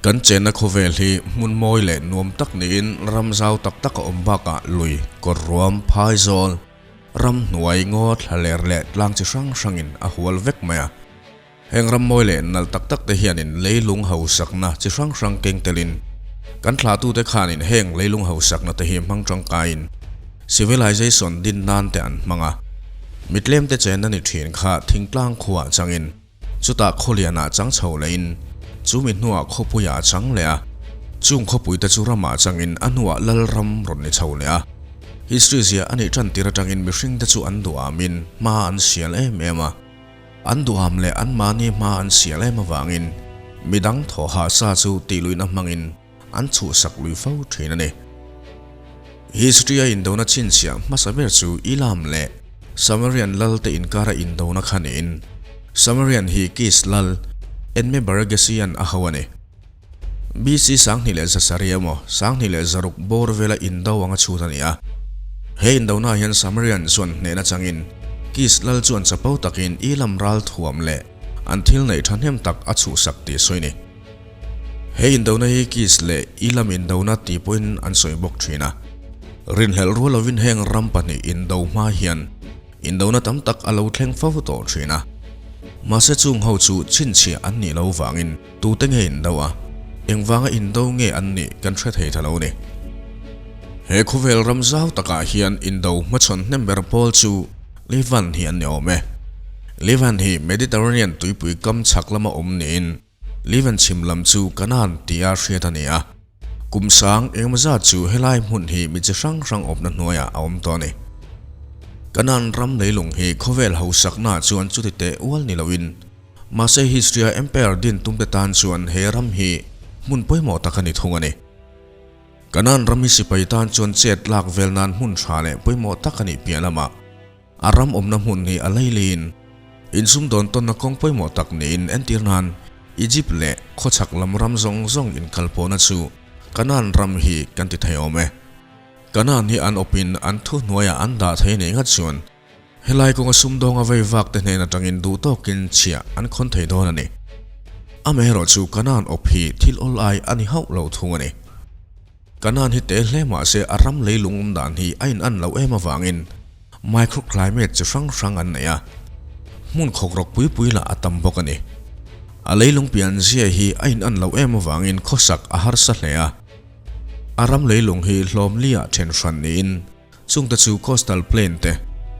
Kan chenna khawvel hi hmun mawi leh nuam tak niin ram zau tak tak a awm bakah lui, kawr ruam, phaizawl, ram hnuai, ngaw, thlaler leh tlang chi hrang hrangin a hual vek mai a. Heng ram mawi leh nalh tak tak te hianin leilung hausakna chi hrang hrang keng telin kan thlahtute khanin heng leilung hausakna te hi hmang tangkaiin civilization din nan te an hmang a. Mitlemte chenna ni thin kha thingtlang khuaah changin Chutah khawlianah chang chho lehin chumi hnuah khawpuiah a chang leh a, chung khawpuite chu ramah changin a hnuah lalram rawn ni chho leh a. History zia a nih tan tir atangin mihringte chu an duhâmin hma an sial em em a, an duhâm leh anmahni hma an sial em avangin midang thawhah sa chu tihluihna hmangin an chhuhsak lui fo thin a ni. History a indona chhinchhiah hmasa ber chu Elam leh Samarian lal te inkara indona kha niin Samarian hi Kish lal Enmebaragesian a ho a ni. BC 2160 emaw 2160 bawr vela indo anga chhut a ni a. He indona hian Samarian chuan hnehna changin Kish lal chuan chapo takin Elam ral thuam leh an thil neih thahnem tak a chhuhsak tih a sawi a ni. He indona hi Kis leh Elam indona tih pawhin an sawi bawk thin a. Rinhlelh rual lovin heng ram pahnih indo hma hian indona tam tak a lo thleng fo tawh thin a. Mahse chung ho chu chhinchhiah an nih lo vangin tute nge indo a, engvanga indo nge an nih kan hre thei ta lo a ni. He khawvel ram zau takah hian indo hmachhawn hnem ber pawl chu Levan hi an ni awm e. Levan hi Mediterranean tuipui kam chhak lama awm niin Levan chhim lam chu Kanaan tia hriat a ni a. Kum sang engemaw zat chu helai hmun hi mi chi hrang hrang awmna hnuaiah a awm tawh a ni. Kanaan ram leilung hi khawvel hausaknaah chuan chuti teh ual ni loin mahse History-a Empire din tumte tan chuan he ram hi hmun pawimawh tak a ni thung a ni. Kanaan ram hi sipai tan chuan chet lak vel nan hmun tha leh pawimawh tak a nih piah lamah a ram awmna hmun hi a leiliin insumdawn tawnna kawng pawimawh tak niin entir nan Egypt leh khawchhak lam ram zawng zawng inkalpawhna chu Kanaan ram hi kan ti thei awm e. Kanaan hi an awpin an thuhnuaiah an dah thei nei ngat chuan Helai kawnga sumdawnga vei vak te hnen atangin duh tawkin chhiah an khawn thei dawn a ni. Amaherawh chu Kanaan awp hi thil awl ai a ni hauh lo thung a ni. Kanaan hi te hle mah se a ram leilung awm dan hi a in an loh em avangin microclimate chi hrang hrang an nei a, hmun khawkrawk pui pui lah a tam bawk a ni. A leilung pian zia hi a in an loh em avangin khawsak a harsa hle a. A ram leilung hi hlawm li ah then hran niin Chungte chu Coastal Plain te,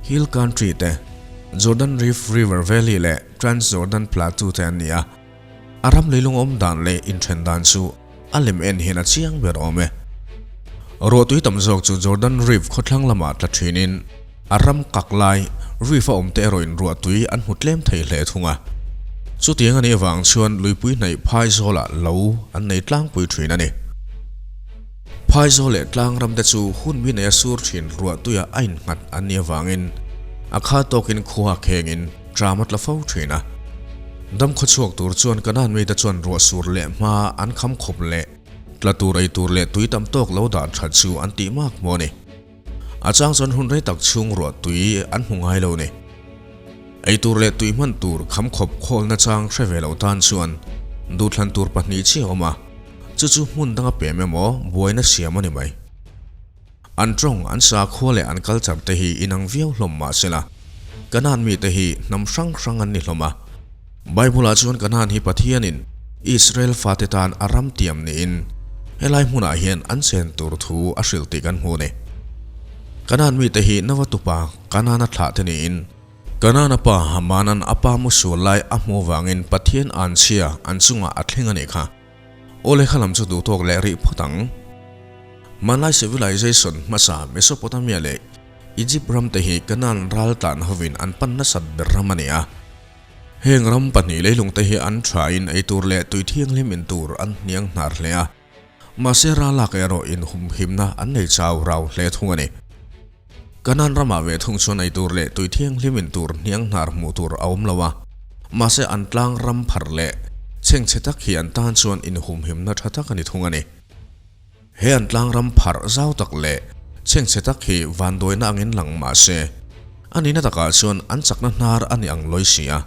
Hill Country te, Jordan Rift River Valley leh Trans-Jordan Plateau te an ni a. A ram leilung awm dan leh inthen dan chu a lem en hian a chiang ber awm e. Ruahtui tam zawk chu Jordan Rift khawthlang lamah tla thinin a ram kak lai Rift a awm te erawhin ruahtui an hmu tlem thei hle thung a. Chutiang a nih avang chuan luipui hnaih phai zawlah lo an nei tlangpui thin a ni. Phaizawl leh tlangram te chu hun mi neia sur thin ruahtuiah a innghat an nih avangin a kha tawkin khua khengin tram a tla fo thin a. Dam khawchhuak tur chuan Kanan mite chuan ruah sur leh hma an kham khawp leh tla tur ei tur leh tui tam tawk lo dan that chu an tih mak maw ni. A chang chuan hun rei tak chhung ruah tui an hmu ngai lo ni. Ei tur leh tui hman tur kham khawp khawlna chang hre ve lo tan chuan duhthlan tur pahnih chiah a awm a, chu chu hmun danga pem emaw buaina siam a ni mai. An tawng, an sakhua leh an culture te hi inang viau hlawm mah sela, Kanaan mite hi hnam hrang hrang an ni hlawm a. Bible-ah chuan Kanaan hi Pathianin Israel fate tan a ram tiam niin helai hmunah hian an chen tur thu a hrilh tih kan hmu a ni. Kanaan mite hi Nava tupa Kanaan-a thlah te niin Kanaan-a pa Hamanan a pa mu sual lai a hmuh avangin Pathian anchhia an chungah a thleng a nih kha. Aw lehkha lam chu duhtawk leh rih phawt ang. Hmanlai civilization hmasa Mesopotamia leh Egypt ram te hi Kanaan ral tlan hovin an pan nasat ber ram a ni a. Heng ram pahnih leilung te hi an thain ei tur leh tui thianghlim in tur an hniang hnar hle a. Mahse ralak erawh inhumhimna an nei chau rau hle thung a ni. Kanaan ramah ve thung chuan ei tur leh tui thianghlim in tur hniang hnar hmuh tur a awm lo a. Mahse an tlang ram pharh leh chhengchhe tak hi an tan chuan inhumhimna tha tak a ni thung a ni. He an tlang ram pharh zau tak leh chhengchhe tak hi vanduaina angin lang mah se, a nihna takah chuan an chakna hnar a ni ang lawi si a.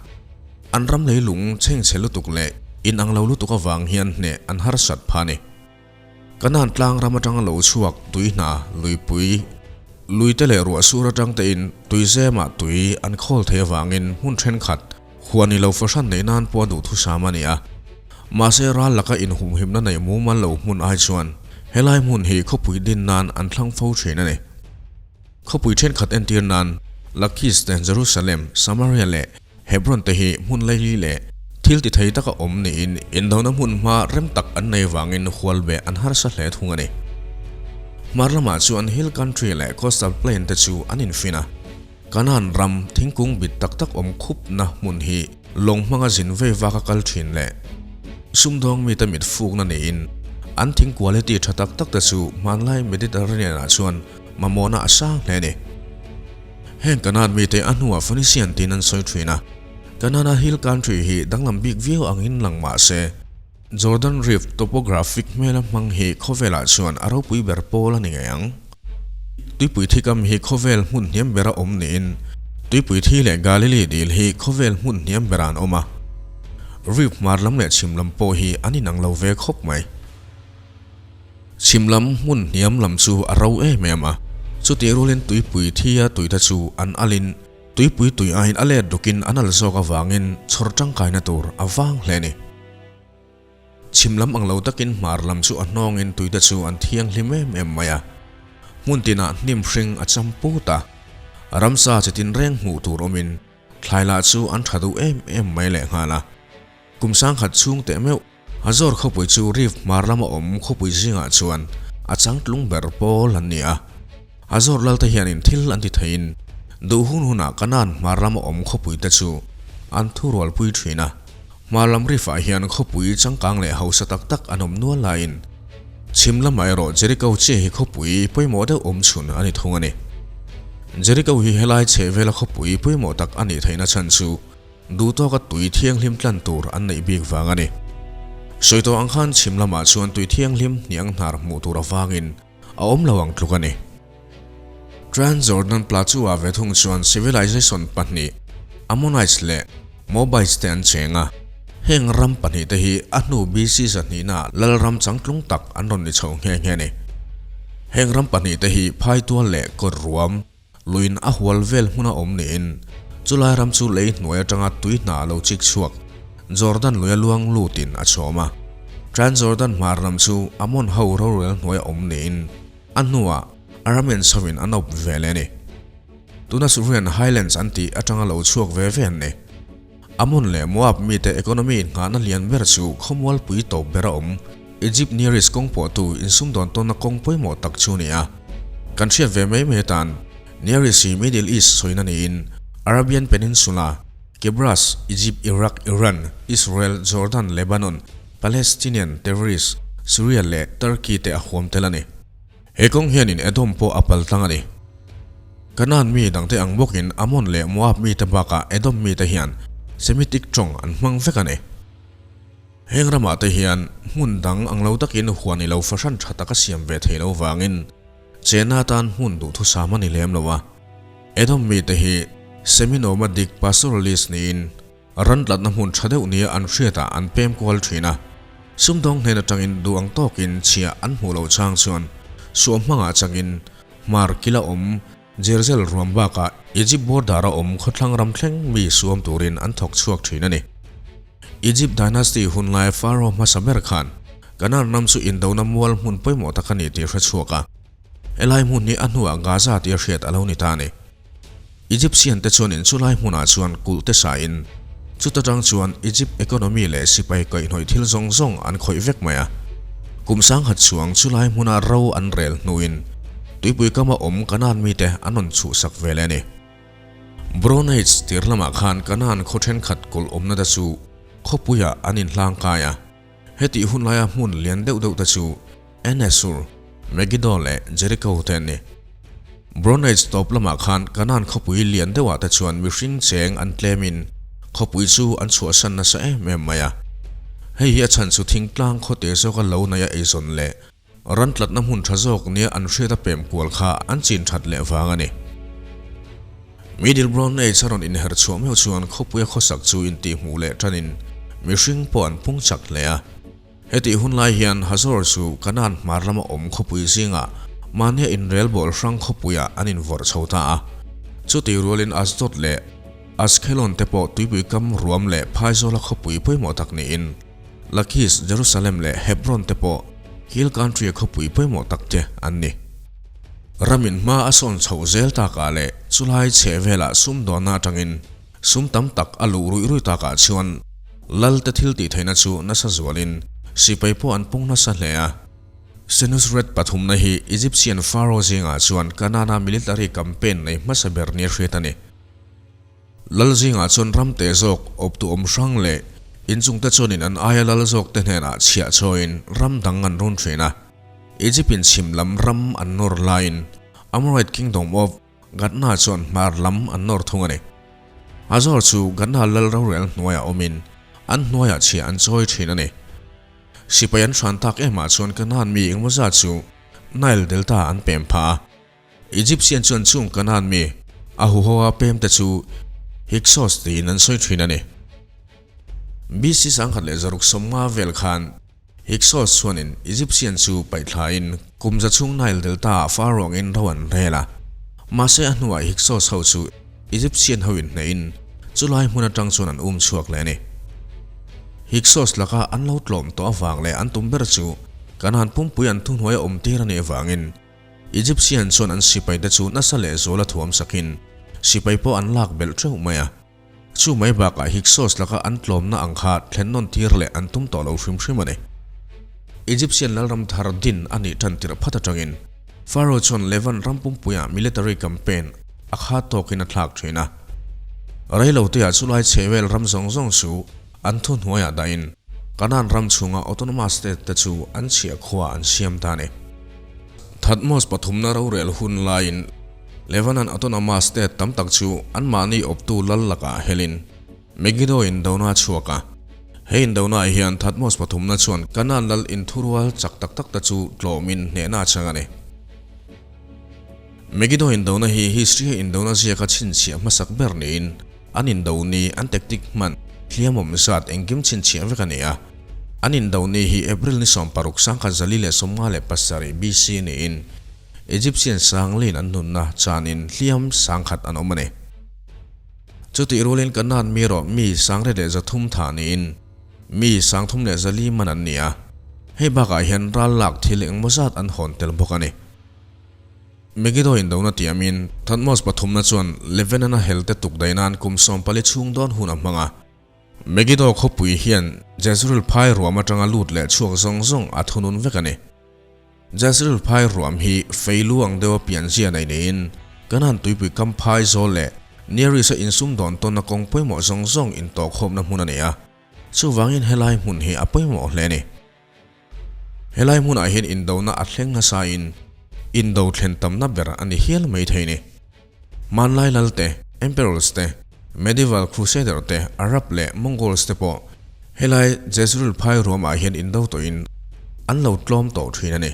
An ram leilung chhengchhe lutuk leh inang lo lutuk avang hian hneh an harsat phah a ni. Kanaan tlang ram atanga lo chhuak tui hna, luipui, luite leh ruah sur atang tein tui zemah tui an khawl thei avangin hmun thenkhat huan i lo fahran neih nan pawh a duhthusam a ni a. Mahse ral laka inhumhimna neih mumal lo hmun ai chuan helai hmun hi khawpui din nan an thlang fo thin a ni. Khawpui thenkhat entir nan Lakis te Jerusalem, Samaria leh Hebron te hi hmun laili leh thil ti thei taka awm niin indona hmun hma rem tak an nei vangin hual beh an harsa hle thung a ni. Hmar lamah chuan hill country leh coastal plain te chu an infin a. Kanaan ram thingkung bit tak tak awm khupna hmun hi lawng hmanga zin vei vaka kal thin leh sumdawng mite mit fukna niin an thing quality tha tak tak te chu hmanlai Mediterranean ah chuan mamawhna a sang hle a ni. Heng Kanaan mite a hnuah Phoenician tiin an sawi thin a, Kanaana hill country hi danglam bik viau angin lang mah se, Jordan Rift topographic hmela hmang hi khawvelah chuan a ropui ber pawl a ni ngei ang. Tuipui thikam hi khawvel hmun hniam bera awm niin, tuipui thi leh Galilee dil hi khawvel hmun hniam berah an awm a. Rift hmar lam leh chhim lam pawh hi an inang lo ve khawp mai. Chhim lam hmun hniam lam chu a ro em em a, chutih rualin tuipui thia tuite chu an alin tuipui tui aiin a let dukin an al zawk avangin chhawr tangkaina tur a vang hle a ni. Chhim lam ang lo takin hmar lam chu a hnawngin tuite chu an thianghlim em em mai a, hmun tinah hnim hring a cham put a, ramsa chi tinreng hmuh tur awmin thlai lah chu an tha duh em em mai lehnghal a, kum sangkhat chhung teh meuh Hazor khawpui chu Rif hmar lama awm khawpui zingah chuan a changtlung ber pawl an ni a. Hazor lalte hianin thil an ti theiin duh hun hunah Kanaan hmar lama awm khawpui te chu an thurualpui thin a. Hmar lam Rif-ah hian khawpui changkang leh hausa tak tak an awm nual laiin chhim lamah erawh Jericho chiah hi khawpui pawimawh deuh awm chhun a ni thung a ni. Jericho hi helai chhehvela khawpui pawimawh tak a nih theihna chhan chu Duhtawka tui thianghlim tlan tur an neih bik vang a ni. Sawi tawh ang khan chhim lamah chuan tui thianghlim hniang hnar hmuh tur avangin a awm lo ang tluk a ni. Transjordan Plateau-ah ve thung chuan civilization pahnih, Ammonites leh Moabites te an cheng a. Heng ram pahnih te hi a hnu BC zahnihnaah lalram changtlung tak an rawn ni chho nghe nghe a ni. Heng ram pahnih te hi phaitual leh kawr ruam, Luin a hual vel hmuna awm niin, chulai ram chu lei hnuai atanga tui hna a lo chik chhuak, Jordan lui a luang lutin a chhawm a. Transjordan hmar lam chu Ammon ho rorel hnuai a awm niin, a hnuah Aramean chhovin an awp ve leh a ni. Tuna Syrian Highlands an tih atanga lo chhuak ve ve an ni. Ammon leh Moab mite economy nghahna lian ber chu khawmualpui tawp ber a awm, Egypt nearest kawng pawhtu insumdawn tawnna kawng pawimawh tak chu a ni a. Kan hriat ve mai mai atan, Nearest hi Middle East sawina niin, Arabian Peninsula, Kibras, Egypt, Iraq, Iran, Israel, Jordan, Lebanon, Palestinian Terrorist, Syria leh Turkey te a huam tel a ni. He kawng hianin Edom pawh a pal tlang a ni. Kanaan mi dangte ang bawkin Ammon leh Moab mite bakah Edom mite hian Semitic tawng an hmang vek a ni. Heng ramah te hian hmun dang ang lo takin huan i lo fahran tha taka siam ve thei lo vangin chena atan hmun duhthusam a ni lem lo a. Edom mite hi Semi-nomadic pastoralist niin Ran tlatna hmun tha deuh nia an hriatah an pem kual thin a, sumdawng hnen atangin duh ang tawkin chhia an hmuh loh chang chuan suah hmangah changin hmar kila awm Jerzel ruam bakah Egypt border a awm khawthlang ram thleng mi suam turin an thawk chhuak thin a ni. Egypt dynasty hunlai Pharaoh hmasa ber khan Canaan ram chu indona mual hmun pawimawh tak a ni tih hre chhuak a, helai hmun hi a hnuah Gaza tia hriat a lo ni ta a ni. Egyptian te chuan in chulai hmunah chuan kulh te sain, chuta tang chuan Egypt economy leh sipai kaihhnawih thil zawng zawng an khawih vek mai a. Kum sangkhat chuang chulai hmuna ro an rel hnuin tuipui kama awm Kanaan mite an rawn chhuhsak ve leh a ni. Bronze Age tir lamah khan Kanaan khaw thenkhat kulh awmna te chu khawpuiah an inhlang kai a. Hetih hun laia hmun lian deuh deuh te chu Enesur, Megiddo leh Jericho te an ni. Bronze Age tawp lamah khan Kanaan khawpui lian deuhah te chuan mihring cheng an tlemin khawpui chu an chhuahsan nasa em em mai a. Hei hi a chhan chu thingtlang khawte zawka lo naia eizawn leh Ran tlatna hmun tha zawk nia an hriat a pem kual kha an chin that leh vang a ni. Middle Bronze Age a rawn inher chhuah meuh chuan khawpuia khawsak chu intihhmuh leh tanin Mihring pawh an pung chak hle a. Hetih hun lai hian Hazor chu Kanaan hmar lama awm khawpui zingah mahnia inrelbawl hrang khawpuiah an invawrh chho ta a. Chutih rualin Asdod leh Ashkelon te pawh tuipui kam ruam leh phaizawla khawpui pawimawh tak niin Lakhis, Jerusalem leh Hebron te pawh Hill Country-a khawpui pawimawh tak te an ni. Ramin hma a sawn chhoh zel takah leh chulai chhehvelah sumdawnna atangin Sum tam tak a luh ruih ruih takah chuan Lalte thil tih theihna chu nasa zualin sipai pawh an pung nasa hle a. Senusret pathumna hi Egyptian Pharaoh zingah chuan Kanaan-a military campaign nei hmasa ber nia hriat a ni. Lal zingah chuan ram te zawk awptu awm hrang leh inchungte chuanin an aia lal zawkte hnenah chhiah chawiin ram dang an run thin a. Egypt-in chhim lam ram an nawr laiin Amorite Kingdom of Gatna chuan hmar lam an nawr thung a ni. Hazor chu Gatna lal rorel hnuaiah awmin an hnuaiah chhiah an chawi thin a ni. Sipai an hran tak emah chuan Kanaan mi engmaw zat chu Nile Delta an pem phah a. Egyptian chuan chung Kanaan mi a huhoa pemte chu Hyksos tiin an sawi thin a ni. BC 1160 vel khan Hyksos chuanin Egyptian chu paihthlain kum za chhung Nile Delta-ah Pharaoh angin ro an rel a. Mahse a hnuah Hyksos ho chu Egyptian ho inhnehin chulai hmun atang chuan an um chhuak leh a ni. Hyksos laka an lo tlawm tawh avang leh an tum ber chu Kanaan pumpui an thuhnuai a awm tir a nih avangin Egyptian chuan an sipaite chu nasa leh zuala thuam sakin sipai pawh an lak belh teuh mai a. Chu mai bakah Hyksos laka an tlawmna ang kha thlen nawn tir leh an tum tawh lo hrim hrim a ni. Egyptian lalram thar din a nih tan tirh phat atangin Pharaoh chuan Levant ram pumpuiah military campaign a kha tawkin a thlak thin a. Reiloteah chulai chhehvel ram zawng zawng chu an thuhnuaiah dahin Canaan ram chhunga autonomous state te chu an chhiah khua an siam ta a ni. Thutmose pathumna rorel hun laiin Lebanon autonomous state tam tak chu anmahni awptu lal lakah helin Megiddo indona a chhuak a. He indonaah hian Thutmose pathumna chuan Canaan lal inthurual chak tak tak te chu tlawmin hnehna a chang a ni. Megiddo indona hi history-a indona ziaka chhinchhiah hmasak ber niin an indo ni an tactic hman hliamawm zat engkim chhinchhiah vek a ni a. An indo ni hi April ni 16 1457 BC niin Egyptian sanglin an nunna chanin hliam sangkhat an awm a ni. Chutih rualin Kanaan mi erawh mi sangre leh 300 thah niin mi 3400 man an ni a, hei bakah hian ral lak thil engmaw zat an hawn tel bawk a ni. Megiddo indona tiamin Thutmose pathumna chuan Lebanon-a helte tukdaih nan kum 14 chhung dawn hun a hmang a. Megiddo khawpui hian Jezreel phai ruam atanga lut leh chhuak zawng zawng a thunun vek a ni. Jezreel phai ruam hi fei lu ang deuha pian zia nei niin Kanaan tuipui kam phai zawl leh Near East-a insum dawn tawnna kawng pawimawh zawng zawng intawhkhawmna hmun a ni a, chuvangin helai hmun hi a pawimawh hle a ni. Helai hmunah hian indona a thleng nasain indo thlen tamna ber a ni hial mai thei ni. Hmanlai lal te, Emperors te, Medieval Crusader te, Arab leh Mongols te pawh helai Jezreel phai ruamah hian indo tawhin an lo tlawm tawh thin a ni.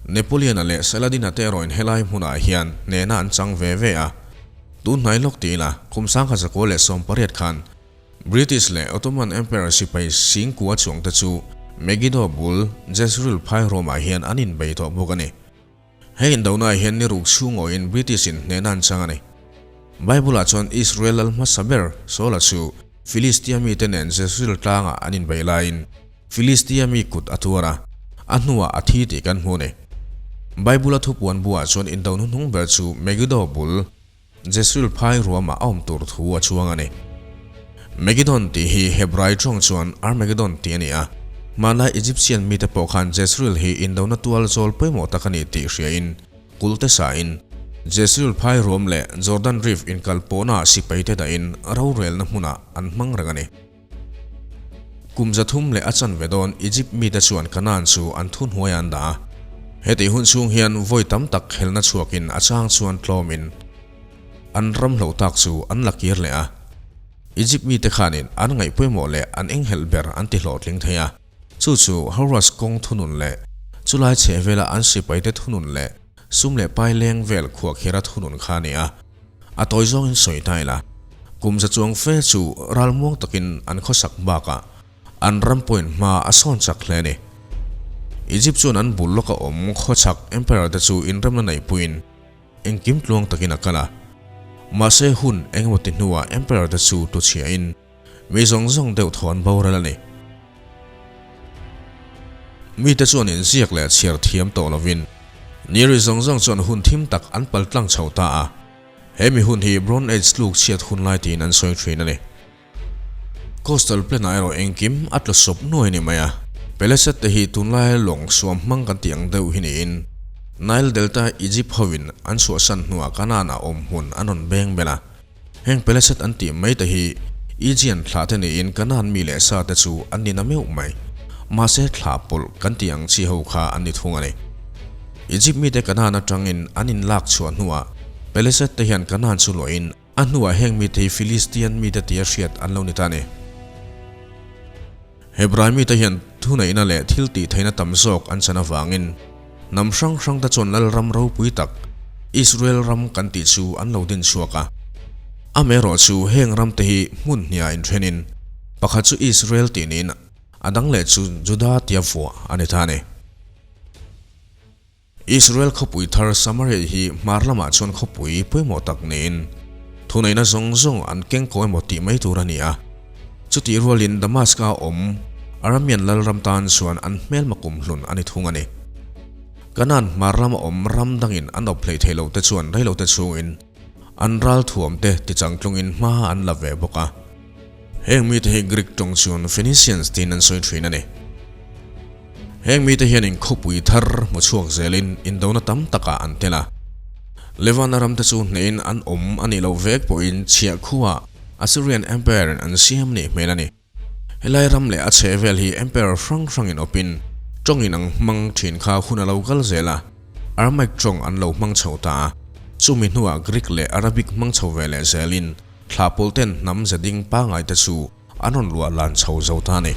Napoleon-a leh Saladin-a te erawhin helai hmunah hian hnehna an chang ve ve a. Tun hnai lawk ti ila, kum 1918 khan British leh Ottoman Empire sipai singkua chuangte chu Megiddo bul Jezreel phai ruamah hian an inbei tawh bawk a ni. Hei indonaah hian ni ruk chhungawiin British in hnehna an chang a ni. Bible-ah chuan Israel lal hmasa ber Saul-a chu Philistia mite nen Jezreel tlangah an inbei laiin Philistia mi kut a tuar a, a hnuah a thi tih kan hmu a ni. Bible-a thupuan buah chuan indo hnuhnung ber chu Megiddo bul Jezreel phai ruamah a awm tur thu a chuang a ni. Megidon tih hi Hebrai tawng chuan Armageddon tih a ni a. Hmanlai Egyptian mite pawh khan Jezreel hi indona tual zawl pawimawh tak a ni tih hriain kulte sain Jezreel phai ruam leh Jordan Rift inkal pawhnaah sipaite dahin rorelna hmunah an hmang reng a ni. Kum 300 leh a chanve dawn Egypt mite chuan Canaan chu an thuhnuaiah an dah a. Hetih hun chhung hian vawi tam tak khelna chhuakin a chang chuan tlawmin an ram hloh tak chu an la kir leh a. Egypt mite khanin an ngaih pawimawh leh an enghelh ber an ti hlawhtling thei a. Chu chu Horus kawng thunun leh chulai chhehvela an sipaite thunun leh sum leh pai leng vel khuahkhira thunun kha a ni a. A tawi zawngin sawi ta ila. Kum za chuang fe chu ralmuang takin an khawsak bakah an ram pawhin hma a sawn chak hle a ni. Egypt chuan an bul lawka awm khawchhak emperor te chu inremna neihpuiin engkim tluang takin a kal a. Mahse hun engemaw ti hnuah emperor te chu tuchhiahin mi zawng zawng deuh thaw an boral a ni. Mite chuan inziak leh chhiar thiam tawh lovin Neri zawng zawng chuan hun thim tak an pal tlang chho ta a. He mi hun hi Bronze Age tluk chhiat hun lai tiin an sawi thin a ni. Coastal Plain ah erawh engkim a tla sawp nuai a ni mai a. Peleset te hi tunlaia lawng suam hmang kan tih ang deuh hi niin Nile Delta Egypt hovin an chhuahsan hnuah Canaan ah awm hmun an rawn beng bel a. Heng Peleset an tih mai te hi Aegean thlah te niin Canaan mi leh sa te chu an ni na meuh mai. Mahse thlah pawlh kan tih ang chi ho kha an ni thung a ni. Egypt mite Canaan atangin an inlak chhuah hnuah Peleset te hian Canaan chu luahin a hnuah heng mite hi Philistian mite tia hriat an lo ni ta a ni. Hebrai mite hian thuneihna leh thil tih theihna tam zawk an chan avangin hnam hrang hrang te chuan Lalram ropui tak Israel ram kan tih chu an lo din chhuak a. Amaherawh chu heng ram te hi hmun hniah inthenin pakhat chu Israel tih niin a dang leh chu Juda tia vuah a ni ta a ni. Israel khawpui thar Samaria hi hmar lamah chuan khawpui pawimawh tak niin thuneihna zawng zawng an keng ko emaw tih mai tur a ni a. Chutih rualin Damaska awm Aramean lalram tan chuan an hmelma kumhlun a ni thung a ni. Kanaan hmar lama awm ram dangin an awp hleih theih lote chuan reilote chhungin an ralthuamte tichangtlungin hma an la ve bawk a. Heng mite hi Greek tawng chuan Phoenicians tiin an sawi thin a ni. Heng mite hianin khawpui thar hmu chhuak zelin indona tam takah an tel a. Levana ramte chu hnehin an awm a nih loh vek pawhin chhiah khuaa Assyrian Empire-in an siam nih hmel a ni. Helai ram leh a chhehvel hi Empire hrang hrangin awpin tawngin ang hmang thin kha hun a lo kal zel a, Aramaic tawng an lo hmang chho ta a, chumi hnuah Greek leh Arabic hmang chho ve leh zelin thlah pawlten hnam ze ding pangaite chu an rawn luah lan chho zo ta a ni.